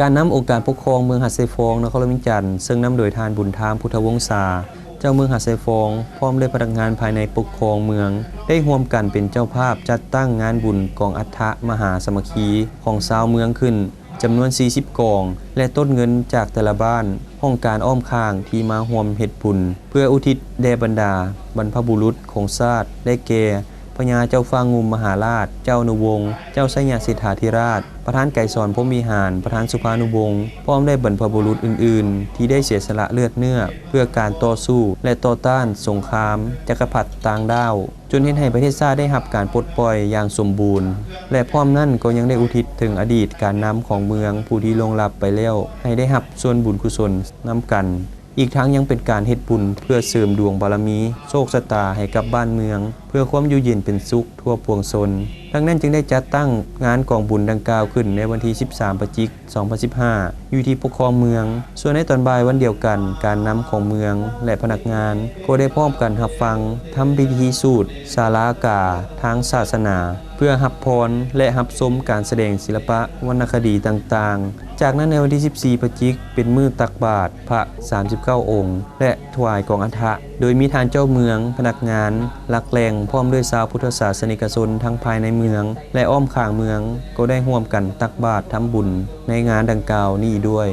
ການນຳອົງການປົກຄອງເມືອງຫາດຊາຍຟອງ ນະຄອນຫຼວງວຽງຈັນ ເຊິ່ງນຳໂດຍທ່ານ ບຸນທາມ ພຸດທະວົງສາ ເຈົ້າເມືອງຫາດຊາຍຟອງ ພ້ອມດ້ວຍພະນັກງານພາຍໃນປົກຄອງເມືອງ ໄດ້ຮ່ວມກັນເປັນເຈົ້າພາບຈັດຕັ້ງງານບຸນກອງອັດຖະມະຫາສາມັກຄີຂອງຊາວເມືອງຂຶ້ນ ຈຳນວນສີ່ສິບກອງ ແລະ ຕົ້ນເງິນຈາກແຕ່ລະບ້ານ ຫ້ອງການອ້ອມຂ້າງທີ່ມາຮ່ວມເຮັດບຸນ ເພື່ອອຸທິດແດ່ບັນດາບັນພະບຸລຸດຂອງຊາດ ໄດ້ແກ່ ພະຍາເຈົ້າຟ້າງຸ່ມມະຫາລາດ ເຈົ້າອະນຸວົງ ເຈົ້າໄຊຍະເສດຖາທິລາດ ປະທານໄກສອນພົມວິຫານ ປະທານສຸພານຸວົງ ພ້ອມດ້ວຍບັນພະບຸລຸດອື່ນໆ ທີ່ໄດ້ເສຍສະຫຼະເລືອດເນື້ອ ເພື່ອການຕໍ່ສູ້ ແລະ ຕໍ່ຕ້ານສົງຄາມຈັກກະພັດຕ່າງດ້າວ ຈົນເຮັດໃຫ້ປະເທດຊາດໄດ້ຮັບການປົດປ່ອຍຢ່າງສົມບູນ ແລະ ພ້ອມນັ້ນກໍຍັງໄດ້ອຸທິດເຖິງອະດີດການນຳຂອງເມືອງຜູ້ທີ່ລ່ວງລັບໄປແລ້ວ ໃຫ້ໄດ້ຮັບສ່ວນບຸນກຸສົນນຳກັນ. ອີກທັງຍັງເປັນການເຮັດບຸນເພື່ອເສີມດວງບາລະມີ ໂຊກຊະຕາໃຫ້ກັບບ້ານເມືອງ ເພື່ອຄວາມຢູ່ເຢັນເປັນສຸກທົ່ວປວງຊົນ. ດັ່ງນັ້ນຈຶ່ງໄດ້ຈັດຕັ້ງງານກອງບຸນດັ່ງກ່າວຂຶ້ນໃນວັນທີສິບສາມ ພະຈິກ ສອງພັນສິບຫ້າ ຢູ່ທີ່ປົກຄອງເມືອງ. ສ່ວນໃນຕອນບ່າຍວັນດຽວກັນ, ການນຳຂອງເມືອງ ແລະ ພະນັກງານ ກໍໄດ້ພ້ອມກັນຮັບຟັງທຳພິທີສູດສາລາກາທາງສາສະໜາ ເພື່ອຮັບພອນ ແລະ ຮັບຊົມການສະແດງສິລະປະວັນນະຄະດີຕ່າງໆ. ຈາກນັ້ນໃນວັນທີສິບສີ່ ພະຈິກ ເປັນມື້ຕັກບາດພະສາມສິບເກົ້າອົງ ແລະ ຖວາຍກອງອັດຖະ ໂດຍມີທ່ານເຈົ້າເມືອງ, ພະນັກງານຫຼັກແຫຼ່ງ ພ້ອມດ້ວຍຊາວພຸດທະສາສະນິກະຊົນທັງພາຍໃນເມືອງ ແລະ ອ້ອມຂ້າງເມືອງ ກໍໄດ້ຮ່ວມກັນຕັກບາດທຳບຸນໃນງານດັ່ງກ່າວນີ້ດ້ວຍ.